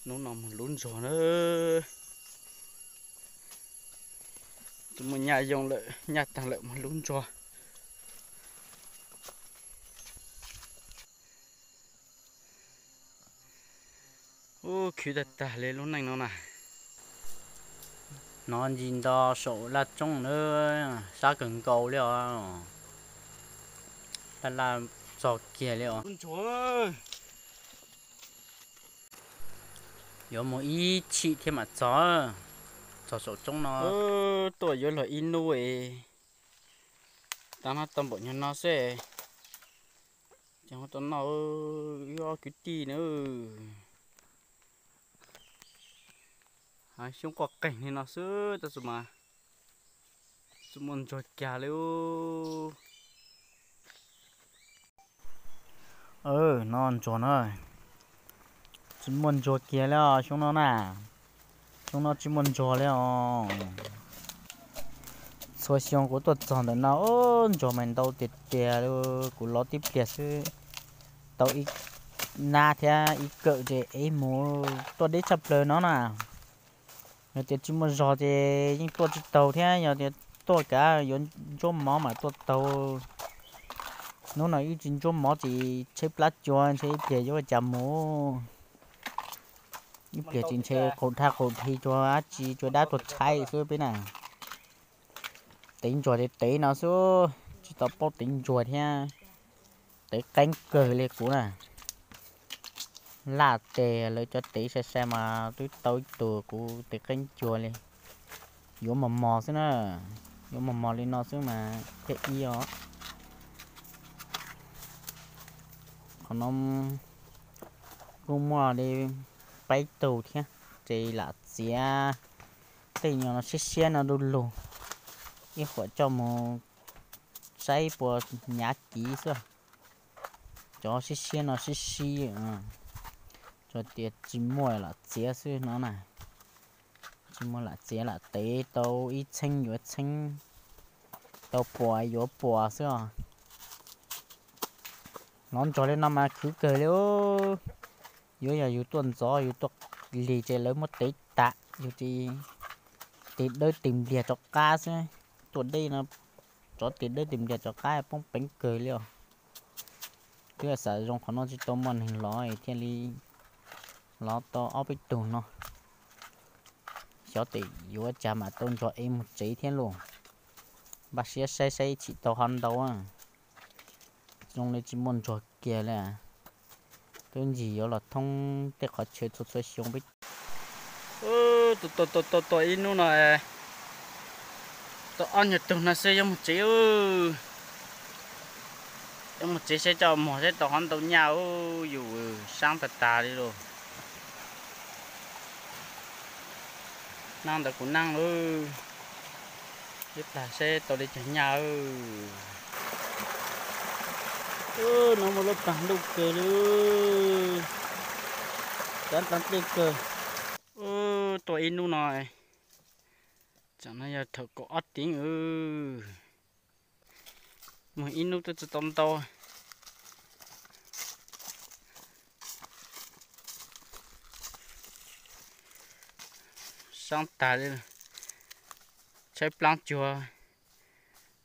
Hnub no mus lub ntsuag na, tsis muaj nyaj yoo lawm, nyaj tag lawm mus lub ntsuag. Ub, khwv tag tag li lub neej no na. Hnov ntsis nto saum laj roob na, sab kawg nkaus li os. Laj laj txog kiag li os. Yuav mus ib chim thiab mam txog, txog saum roob no. Tuaj yuav luag ib hnub es, tab no tau npaum nyuag no xwb. Ces hu tau noj, wb ob kwv tij na. Xyoob quaj qeeg li no xwb tab sis mas tsis muaj ntsuag kiag li. No ntsuag no, tsis muaj ntsuag kiag li os xyoo no na. Xyoo no tsis muaj ntsuag li os. Txhua xyoo kuv tuaj txog ntawm no, ntsuag mas ntau tiag tiag li. Kuv los tib pliag xwb, tau ib nab thiab ib kawm ces ev mus. Tuaj deb tshaj plaws no na. Yog tias tsis muaj zog ces yeej tuaj tsis taus thiab, yog tias tuaj kav yuav ntsuab mov mas tuaj taus. Hnub no wb tsis ntsuab mov ces tshaib plab cua ntshe ib pliag yuav ua cas mus. Ib pliag ces ntshe qaum dhaj qaum dhi cua dab tuag tshaib xwb peb na. Tev ntsuag ces tev no xwb, tsis tau paub tev ntsuag thiab. Tev qeeb kawg li kuv na. Laj tes lawv cov tev sai sai mas twb tau ib tug, kuv tev qeeb cuag li. Yuav mos mos xwb na, yuav mos mos li no xwb mas thiaj ib os. Qhov no kuj muaj li peb tug thiab, ces lam txiav tej nyuag no siab siab no du lug, ib huam coj mus saib puas nyav kiv xwb. Cov siab siab no sib sib, tsuas tias tsis muaj lam txiav xwb no na. Tsis muaj lam txiav, lam tev tau ib txheeb yuav txheeb, tau puas yuav puas xwb os. Lov ntsuag li no mas khwv kawg li. Yuav yog yus tuaj ntxov yus tuaj lig ces lawv muab tev tas, yus ces tes dawb tes npliag rov qab xwb. Tuaj deb no, tsov tes dawb tes npliag rov qab poob peev kawg li os. Twb xav zoo qhov no tsis tau muaj neeg lov thiaj li lov tau ob peb tug no. Xyov tes yuav cas mam tau ntsuag ev mus tsev thiab lauj. Npaj siab saib saib ib chim tau hov ntau. Zoo li tsis muaj ntsuag kiag li. Twb ncig yuav los thoob tej qhov chaw txhua txhua xyoo peb. Tua tua tua ib hnub no tau ob nyuag tug no xwb yuav mus tsev. Yuav mus tsev seb coj muag seb tau hov ntau nyaj. Yus saab tag tag li lauj. Nab ntawd kuv nab lauj. Ib plag seb tau li cas nyaj. No muaj lub plag ntuj kawg li. Cov nta dej kawg. Tua ib hnub no, tsam no yog thaum kaum ob teev. Mus ib hnub twb tsis tau ntau. Saab tag li, tshaib plaab cuag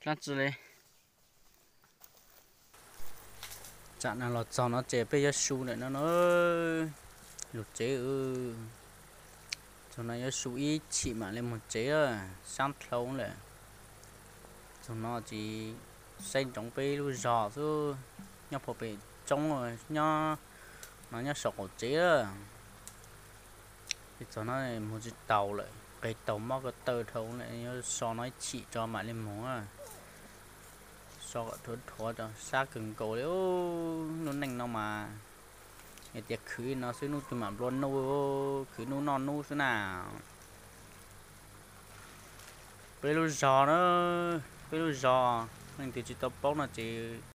plaab tsi li. Tsam no los txog no ces peb yuav su ntawm no na, lug tsev. Txog no yuav su ib chim mam li moog tsev, saab dlhau lawm. Txog no ces saib ntsoov peb lub zog xwb, nyob puag pem roob, nyob no nyob saum qaum tsev. Txog no moog tsis taus lawm, qeg taug mob ko taw dhau lawm, yuav so no ib chim tso mam li moog. So kom dhuav dhuav, sab kawg nkaus li. Lub neej no mas yog tias khwv no xwb nub twg mam nplua nuj, khwv nub noj nub xwb na. Peb lub zog na, peb lub zog, leej twg tsis tau paub no ces